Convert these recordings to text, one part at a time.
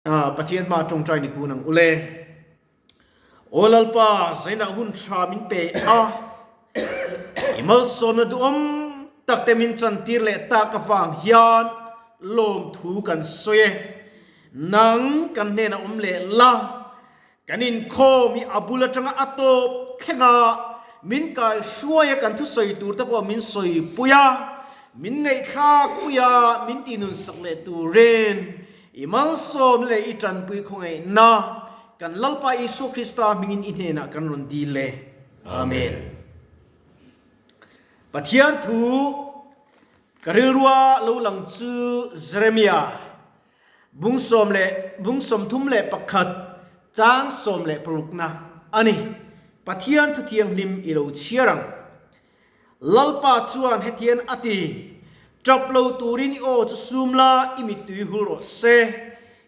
Pathian hma tawngtai ni kun ang ule. Aw Lalpa, zainah hun tha min pe a, i malsawmna duhawm tak te min chantir leh tak avang hian lawmthu kan sawi e. Nang kan hnenah awm leh la, kan inkhawm hi a bul atanga a tawp thlenga min kaihruai a, kan thusawi tur te pawh min sawipui a, min ngaihthlakpui a, min tihnunsak leh turin I malsawm leh i tanpui khawngaihna kan Lalpa Isua Krista hmingin i hnenah kan rawn dil e. Amen. Pathian thu ka rilrua lo lang chu Jeremia bung sawm leh bung 31 chang 16na a ni. Pathian thu thianghlim i lo chhiar ang. Lalpa chuan hetian a ti, Tap lo turin i aw chu sum la, i mittui hul rawh se.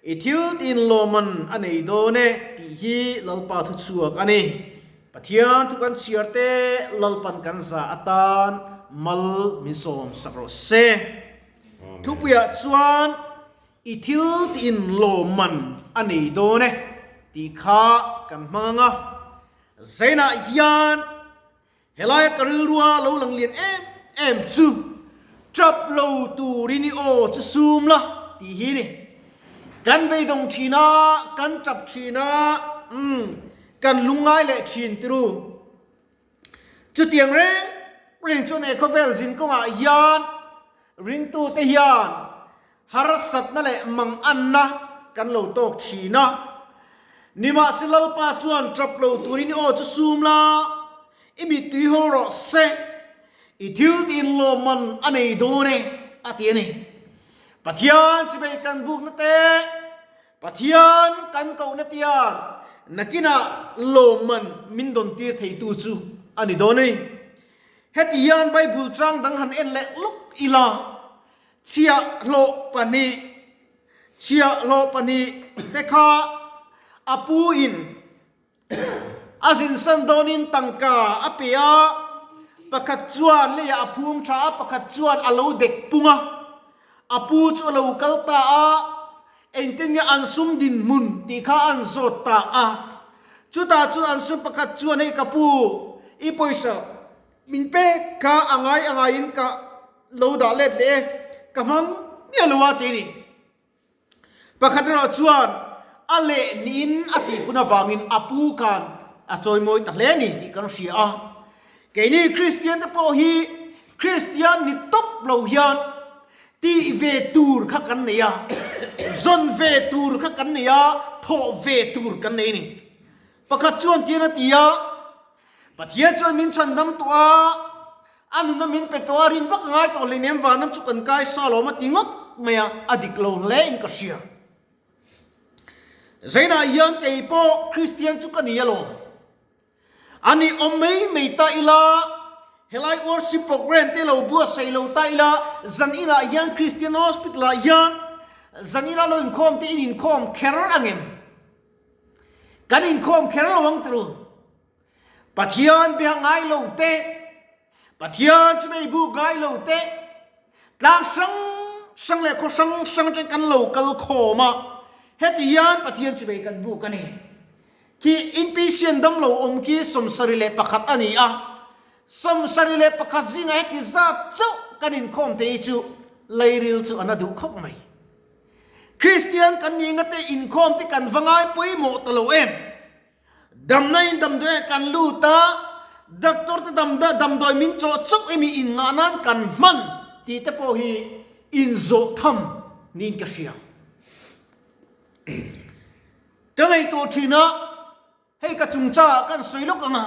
I thil tin lawmman a nei dawn e, tih hi Lalpa thu chhuak a ni. Pathian thu kan chhiar te Lalpan kan za atan mal min sawm sak rawh se. Thupuiah chuan i thil tin lawmman a nei dawn e, tih kha kan hmang ang a. Zainah hian Helaia ka rilrua lo lang lian em em chu tap lo turin i aw chu sum la tih hi ni. Kan beidawng thin a, kan tap thin a, umm, kan lungngai leh thin tiru. Chutiang reng reng chuan he khawvel zin kawngah hian ringtute hian Harsatna leh manganna kan lo tawk thin a. Nimahse Lalpa chuan tap lo turin i aw chu sum la, i mittui haw rawh se, i thil tin lawmman a nei dawn e, a ti a ni. Pathian chibei kan bukna te, Pathian kan kohna tian nakinah lawmman min dawn tir theitu chu a ni dawn a ni. Heti hian Bible chang dang han en leh lawk ila, Chhiahhlawh pahnih, chhiahhlawh pahnih te kha a pu in a zinsan dawnin tangka a pe a, pakhat chuan leiah a phum tha a, pakhat chuan a lo dek pung a, a pu chu a lo kal ta a, engtin nge an sum dinhmun tih kha an zawt ta a, chutah chuan an sum pakhat chuan hei ka pu i pawisa Min pek kha a ngai a ngaiin ka lo dah let leh e, ka hmang miah lo a ti a ni. Pakhat erawh chuan a leh niin a tihpun avangin a pu khan a chawimawi ta hle a ni tih kan hria a. Keini Kristian te pawh hi Kristian ni tawp lo hian tih ve tur kha kan nei a, zawn ve tur kha kan nei a, thawh ve tur kan nei a ni. Pakhat chuan tian a ti a. Pathian chuan min chhandam tawh a, a nunna min pe tawh a, rin vak a ngai tawh hleinem vanram chu kan kai sa lawm a ti ngawt mai a, a dik lo hle in ka hria. Zainah hian kei pawh Kristian chu ka ni alawm. A nih awm mai mai ta ila, helai worship program te lo buatsaih lo ta ila, zan inah hian Kristian Hospital ah hian zan ina lo inkhawm te in inkhawm kher ang em? Kan inkhawm kher lo ang tiru. Pathian bia ngai lo te, Pathian chu mei bu ngai lo te, tlang hrang hrang leh khaw hrang hrang atang kan lo kal khawm a, heti hian Pathian chu mei kan buk a ni. Khi inpatient dam lo awm khi 71 a ni a, 71 zingah heti zat chauh kan inkhawm thei hi chu lairil chu a na duh khawp mai. Kristian kan nih ngate inkhawm te kan va ngai pawimawh ta lo em? Damna in damdawi ah kan lut a, doctor te damdawi min chawh chauh emi in ngah nan kan hman tih te pawh hi inzawh tham niin ka hria. Ka ngaihtuah thin a, hei ka chungchangah kan sawi lawk ang a,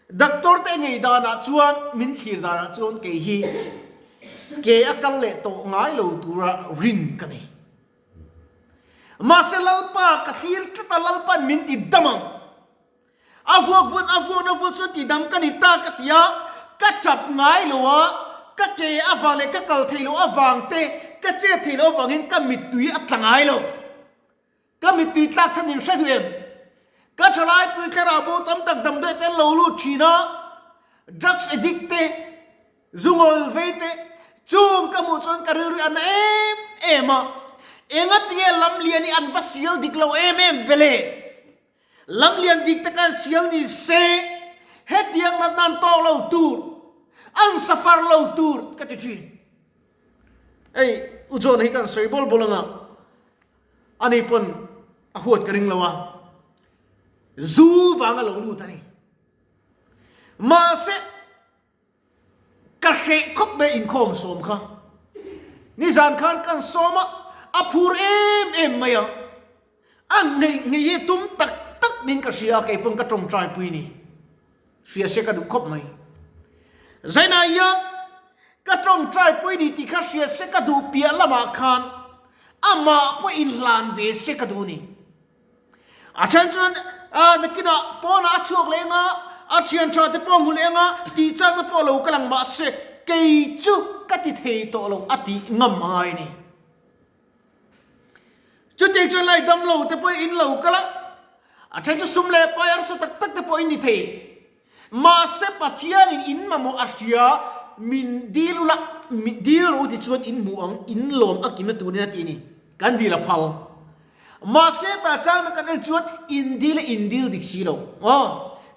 doctor te ngei danah chuan min thlir danah chuan kei hi ke a kal leh tawh ngai lo tura rin ka nei. Mahse Lalpa ka thlir tlat a, Lalpa'n min ti dam ang. A vuak vun a vuakna vul chuan ti dam ka ni ta ka ti a, ka tap ngai lo a, ka ke avang leh ka kal theih loh avang te, ka chet theih loh avangin ka mittui a tla ngai lo. Ka mittui tlak chhan in hre duh em? Ka thalai pui thlarau bo tam tak damdawi te an lo lut thin a, drugs addict te, zu ngawl vei te, chung ka hmuh chuan ka rilru a na em em a. Engatinge lamlian hi an va sial dik lo em em ve le? Lamlian dik taka an sial ni se, hetiang natna an tawk lo tur, an safar lo tur ka ti thin. Hei U John hi kan sawi bawl bawl anga, ani pawn a huat ka ring lo a, zu vanga lo lut a ni. Mahse, Ka hreh khawp mai inkhawm sawm kha. Nizan khan kan sawm a, a phur em em mai a. A ngei ngei hi tum tak tak niin ka hria a, kei pawn ka tawngtai pui ni. Hria se ka duh khawp mai. Zainah hian ka tawngtai pui ni tih kha hria se ka duh piah lamah khan amah pawh inhlan ve se ka duh ni. A then chuan nakinah pawnah a chhuak leh anga, a thian tha te pawh a hmu leh anga, tih chakna pawh lo ka lang mahse kei chu ka ti thei tawh lo a tih ngam a ngai a ni. Chutiang chuan lai dam lo te pawh in lo kal a, a then chu sum leh pai arsa tak tak te pawh in ni thei. Mahse Pathianin in mamawh a hria, min dil ula, dil rawh u ti chuan in hmu ang, in lawm a kimna turin a ti a ni. Kan dil a phal. Mahse tah changna kan en chuan in dil a in dil dik si lo. Aw,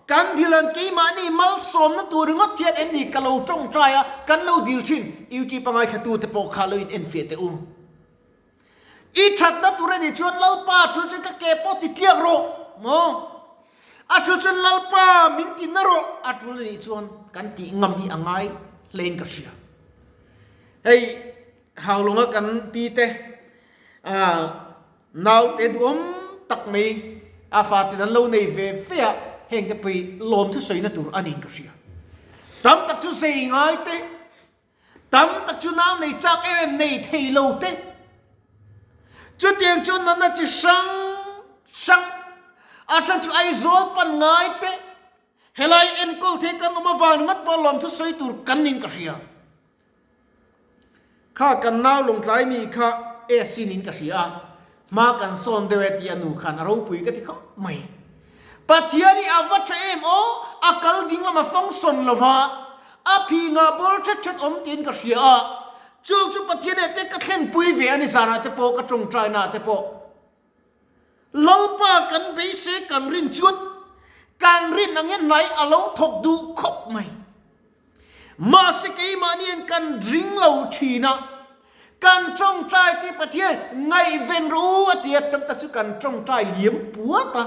kan dil an keimahni malsawmna tur ringawt hian em ni ka lo tawngtai a, kan lo dil thin. YouTube a ngaithlatute pawh kha lo in enfiah teh u. I thatna tur a nih chuan Lalpa thu chuan ka ke pawh ti tliak rawh maw? A thu chuan Lalpa min ti na rawh a tul a nih chuan kan tih ngam hi a ngai hlein ka hria. Hei Haulunga kan pi te naute duhawm tak mai a faten an lo nei ve ve a, heng te pawh lawmthu sawina tur a niin ka hria. Tam tak chu zei ngai te Tam tak chu nau nei chak em em nei thei lo te. Chutiang chuan natna chi hrang hrang a then chu Aizawl pan ngai te helai enkawl thei kan awm avang ringawt pawh lawmthu sawi tur kan ning ka hria. Kha kan nau lawngtlai mi kha AC ning ka hria a, hma kan sawn deuh e tih a nu khan a ropui ka ti khawp mai. Pathian hi a va tha em aw, a kal ding lama function lova a phi ngah bawl thet thet awm tiin ka hria a, chung chu Pathian eh te ka thlenpui ve a ni zanah te pawh ka tawngtaina ah te pawh Lalpa kan beisei kan rin chuan kan rin ang hian hnai a lo thawk duh khawp mai. Mahse keimahni hian kan ring lo thin a, kan tawngtai tih Pathian ngaihven rawh u a ti a, tam tak chu kan tawngtai liam puat a,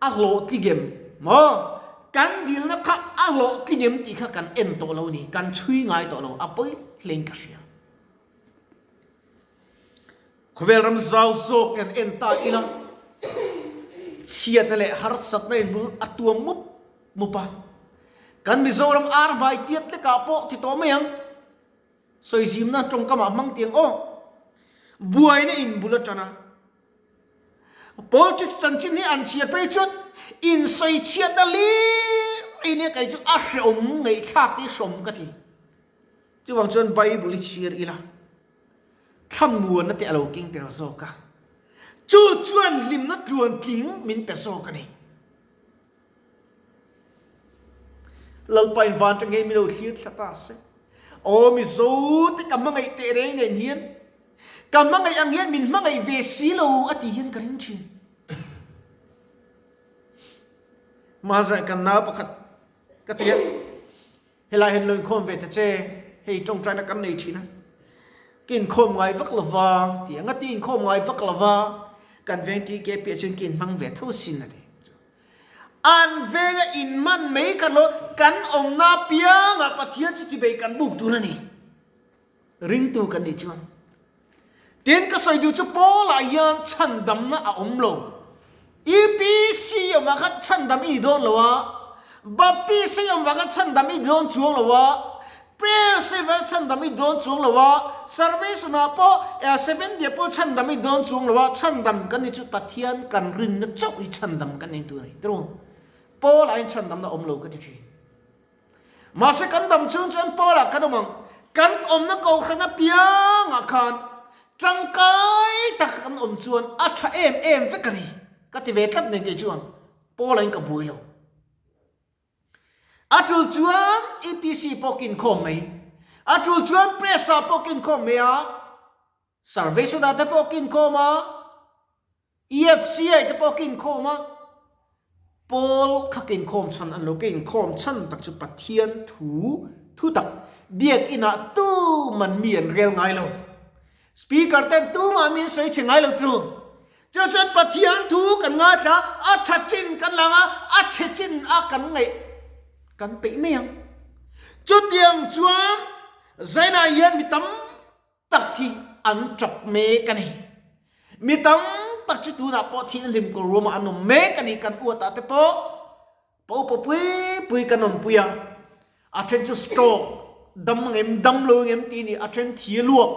a hlawhtling em maw? Kan dilna kha a hlawhtling em tih kha kan en tawh lo a ni, kan chhui ngai tawh lo, a pawi hlein ka hria. Khawvel ram zau zawk kan en ta ila, chhiatna leh harsatna inbul a tuam mup mup a. Kan Mizoram ar hmai tiat tlekah pawh ti tawh mai ang. Sawizimna tawngkamah hmang tiang aw. Buaina inbul a tan a. Politics chanchin hi an chhiar phei chuan insawichhiatna lir a nia kei chu a hreawm ngaihthlak hi hreawm ka ti. Chuvang chuan Bible hi chhiar ila. Thlamuanna te a lo keng tel zawk a, chu chuan hlimna tluantling min pe zawk a ni. Lalpa in van tangei min lo thlir thla ta se. Aw Mizo te ka hmangaih teh reng nen hian ka hmangaih ang hian min hmangaih ve si lo a tih hian ka ring thin. Mahse kan nau pakhat ka ti a. Helai hian lo inkhawm ve ta che, hei tawngtaina kan nei thin a, ka inkhawm ngai vak lo va ti a, ngati inkhawm ngai vak lo va, kan veng TKP ah chuan ka inhmang ve tho sin a ti. An venga inhman mai kha lo kan awmna piangah Pathian chu chibei kan buk tur a ni. Ringtu kan nih chuan. Tin ka sawi duh chu Paul-ah hian chhandamna a awm lo. UPC awmah khan chhandam i ni dawn lo a, Baptist i awmah khan chhandam i ni dawn chuang lo a, Press i vah chhandam i ni dawn chuang lo a, Salvation-ah pawh Seventh Day pawh chhandam i ni dawn chuang lo a, chhandam kan ni chu Pathian kan rinna chauh hi chhandam kan ni tur a ni. Tiraw? Paul-ah hian chhandamna a awm lo ka ti thin. Mahse kan dam chhung chuan Paula kan awm ang. Kan awmna kohhran apiangah khan tangkai taka kan awm chuan a tha em em vek a ni. Ka ti ve tlat nen kei chuan Paula in ka buai lo. A tul chuan EPC pawh ka inkhawm mai. A tul chuan Press ah pawh ka inkhawm mai a. Salvation-ah te pawh ka inkhawm a, EFCI te pawh ka inkhawm a, Paul kha ka inkhawm chhan an lo, ka inkhawm chhan tak chu Pathian thu thu tak biakinah tuman mi an rel ngai lo. Speaker ten tumah min sawi chhe ngai lo tru. Chu chuan Pathian thu kan ngaithla a, a tha chin kan lang a, a chhe chin a kan ngaih kan peih mai ang. Chutiang chuan Zainah hian mi tam tak hi an tap mek a ni. Mi tam tak chu tunah pawh thihna hlim kawr ruamah an awm mek a ni. Kan uatah te pawh pa upa pui pui kan awmpui a, a then chu stroke, dam ngem dam lo ngem tih a ni, a then thi a luak,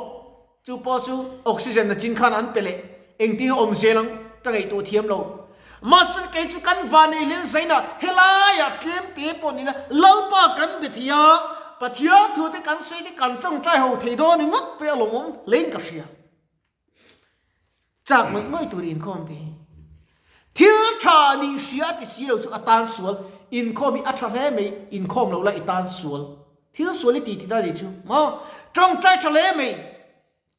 chu pawh chu oxygen a chin khan an pe leh, engtin a awm zel ang ka ngaihtuah thiam lo. Mahse kei chu kan vanei leh zainah helaiah tlem te pawh nila Lalpa kan be thei a, Pathian thu te kan sawi te kan tawngtai ho thei dawn ni ngawt pawh a lawmawm hlein ka hria. Chak ngawih ngawih tur inkhawm te hi thil tha nih hria ti si lo chu a tan sual, inkhawm hi a tha hle mai, inkhawm lo la i tan sual, thil sual i ti tih na nih chu maw, tawngtai tha hle mai.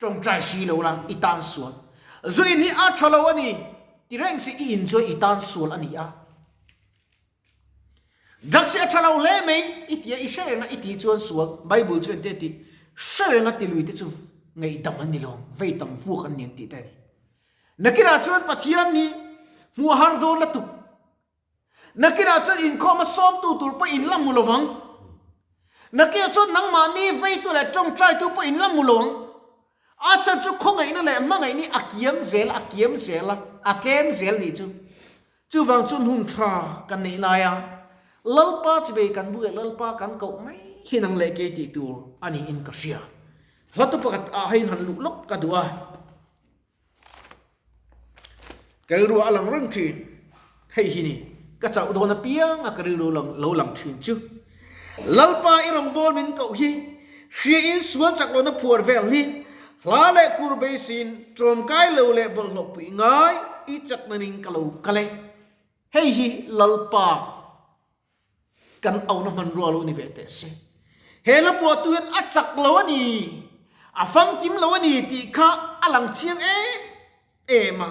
Tawngtai si lo la, i tan sual. Zu in hi a tha lo a ni, ti reng se i in chuan i tan sual a ni a. Drugs hi a tha lo hle mai, i ti a, i hre reng a, i ti chuan sual. Bible chu engte a tih? Hre reng a ti lui te chu ngaihdam an ni lo, vei tam vuak an ni ang tih te a ni. Nakinah chuan Pathian hi hmuh a har dawn lutuk. Nakinah chuan inkhawm a sawmtu tur pawh in la hmu lo vang. Nakinah chuan nangmahni veitu leh tawngtaitu pawh in la hmu lo ang. A chhan chu khawngaihna leh hmangaihni a kiam zel a kiam zel a, a tlem zel nih chu. Chuvang chuan hun tha kan neih laia Lalpa chibei kan bu leh Lalpa kan koh mai hi nang leh kei tih tur a niin ka hria. Hlatu pakhat ah hian han luh lawk ka duh a. Ka rilru a lang reng thin. Hei hi ni, ka chauh dawn apiang a ka rilru lo lang thin chu. Lalpa i rawngbâwl min koh hi, hria in sual chak lohna phuar vel hi, hla leh khur beisin, tlawmkai lo leh bawlhhlawh pui ngai i chakna ning ka lo kal e. Hei hi Lalpa. Kan auhna hmanrua lo ni ve teh se. He hla puahtu hian a chak lo a ni, a famkim lo a ni tih kha a lang chiang em em a.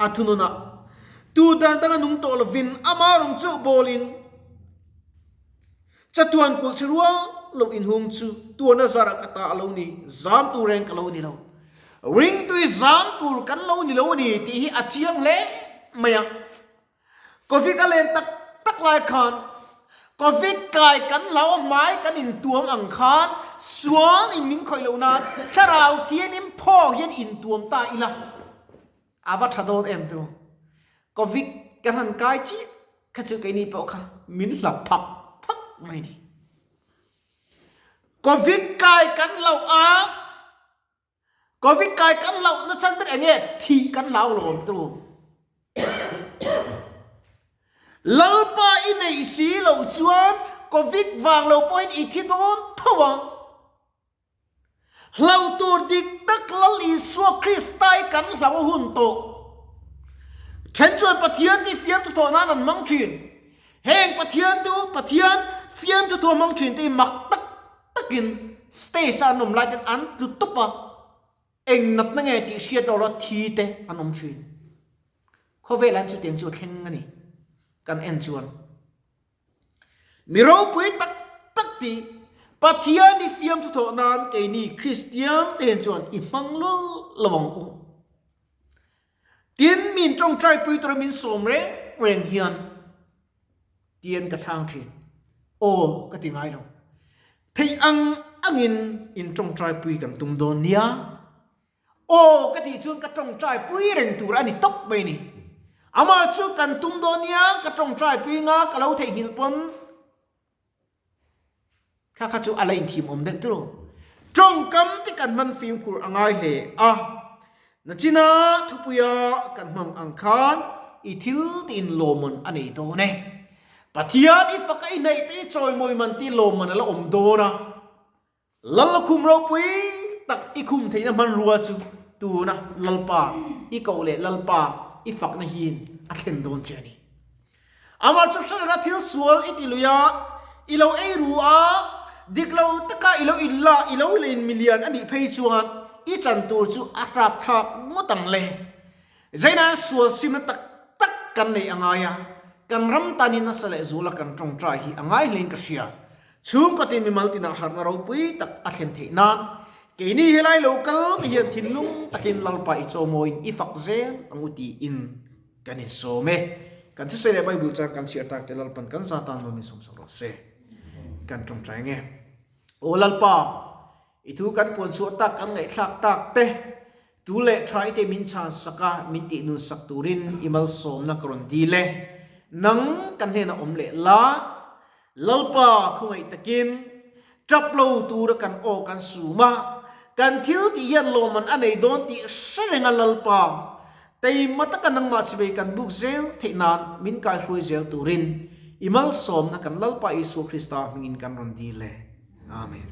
A thununah tu dan danga nung tawh lovin ama rawng chauh bawlin chatuan kulh che rual lo inhung chu tuarna zarah ka ta a lo ni, zam tur reng ka lo ni lo. Ringtui zam tur kan lo ni lo a ni tih hi a chiang hle mai a. Covid a len tak tak lai khan Covid kai kan lo hmai kan intuam ang khan sual in min khawih loh nan thlarau thianin phaw hian intuam ta ila a va tha dawn em tu. Covid kan han kai chiah kha chu keini pawh kha min hlap phak phak mai ni. Covid kai kan loh a. Covid kai kan loh na chhan ber enge thih kan lau lawm tu. Lalpa i neih si loh chuan Covid vang lo pawhin i thi dawn tho a. Hlo tur dik tak Lal Isua Krista i kan hlo a hun tawh. Then chuan Pathian ti fiamtu thawh nan an hmang thin. Heng Pathian tu Pathian fiamtu thu a hmang thin te hi mak tak takin stage a an awm lai ten an tlu tawp a, eng natna nge tih hriat loh erawh thi te an awm thin. Khawvel an chutiang chu a thleng a ni kan en chuan. Mi ropui tak tak tih Pathian i fiamthu thawh nan keini Kristian te hian chuan i hmang lul lo ang u. Tin, min tawngtai pui tura min sawm reng reng hian tian ka chhang thin. Aw, ka ti ngai lo. Theih ang angin in tawngtai pui kan tum dawn nia. Aw, ka tih chuan ka tawngtai pui reng tur a ni tawp mai ni. Amah chu kan tum dawn nia, ka tawngtai pui nga ka lo theihnghilh pawn Kha kha chu a la inthim awm deuh turu. Tawngkam te kan hman fimkhur a ngai hle a, nachina thupuia kan hmang ang khan i thil tiin lawmman a nei dawn e. Pathian i faka i hnaih te i chawimawi man tih lawmman a la awm dawn a. Lal khum ropui tak i khum theihna hmanrua chu tuna Lalpa i koh leh Lalpa i fakna hian a thlen dawn che a ni. Amah chu hre renga thil sual i ti lui a, i lo ei ru a, dik lo taka i lo in la, i lo len milian a nih phei chuan I chan tur chu a hrapthlak ngawt ang le. Zaina sual simna tak tak kan nei a ngai a, kan ram tanin nasa leh zuala kan tawngtai hi a ngai hlein ka hria. Chhungkaw tin mimal tinah harhna ropui tak a thlen theih nan keini helai lo kal te hian thinlung takin Lalpa i chawmawiin i fak zel ang u tiin kan insawm e. Kan thusawi leh Bible chuan kan chhiar tak te Lalpan kan za tan lo min sawmsak rawh se. Kan tawngtai ang e. Aw Lalpa, i thu kan puan chhuah tak kan ngaihthlak tak te, tu leh tha i te min chhan sak a, min tih nun sak turin i malsawmna ka rawn dil e. Nang kan hnenah awm leh la, Lalpa khawngaih takin tap lo tura kan aw kan sum a, kan thil tih hian lawmman a nei dawn tih hre reng a Lalpa, Teima taka nangmah chivei kan buk zel theih nan min kaihruai zel turin i malsawmna kan Lalpa Isua Krista hmingin kan rawn dil e. Amen.